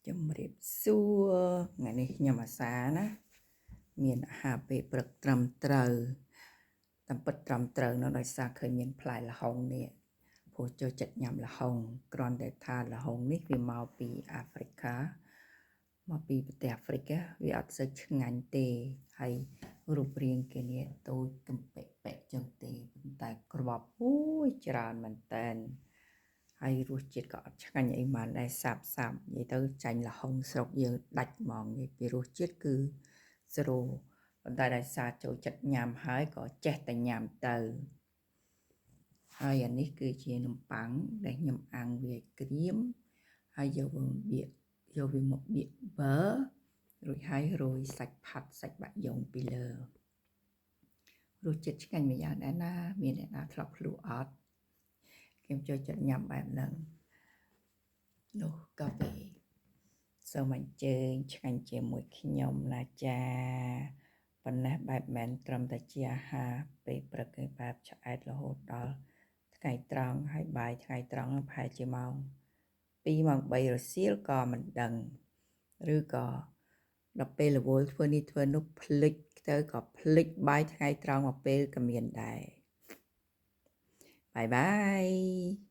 ជំរាបសួរថ្ងៃនេះខ្ញុំអាសាណា មានអាហារពេលព្រឹកត្រឹមត្រូវតាមពិតត្រឹមត្រូវនៅដោយសារឃើញមានផ្លែល្ហុងនេះព្រោះចូលចិត្តញ៉ាំល្ហុងគ្រាន់តែថាល្ហុងនេះវាមកពីអាហ្វ្រិកាមកពីប្រទេសអាហ្វ្រិកវាអត់សូវឆ្ងាញ់ទេហើយរូបរាងគេនេះតូចកំប៉ិប៉ិចឹងទេប៉ុន្តែក្របអូយច្រើនមែនតែនហើយរសជាតិក៏អត់ឆ្ងាញ់អីម៉ានដែរសាបសាបនិយាយទៅចាញ់ល្ហុងស្រុកយើងដាច់ហ្មងនិយាយពីរសជាតិគឺស្រូប៉ុន្តែដោយសារចូលចិត្តញ៉ាំហើយក៏ចេះតែញ៉ាំទៅហើយអានេះគឺជានំប៉័ងដែលខ្ញុំអាំងវាក្រៀមហើយយកវាបៀកយកវាមកបៀកប័ររួចហើយរោយសាច់ផាត់សាច់បាក់យ៉ុងពីលើរសជាតិឆ្ងាញ់មួយយ៉ាងដែរណាមានអ្នកណាធ្លាប់ភ្លក់អត់ខ្ញុំចូលចិត្តញ៉ាំបែបហ្នឹងនោះកាហ្វេសូមអញ្ជើញឆ្ងាញ់ជាមួយខ្ញុំណាចាប៉ុណ្ណេះបែបមិនត្រឹមតែជាអាហារពេលព្រឹកទេបែបឆ្អែតរហូតដល់ថ្ងៃត្រង់ហើយបាយថ្ងៃត្រង់ប្រហែលជាម៉ោង2ម៉ោង3រសៀលក៏មិនដឹងឬក៏ដល់ពេលរវល់ធ្វើនេះធ្វើនោះភ្លេចទៅក៏ភ្លេចបាយថ្ងៃត្រង់មកពេលក៏មានដែរ bye bye.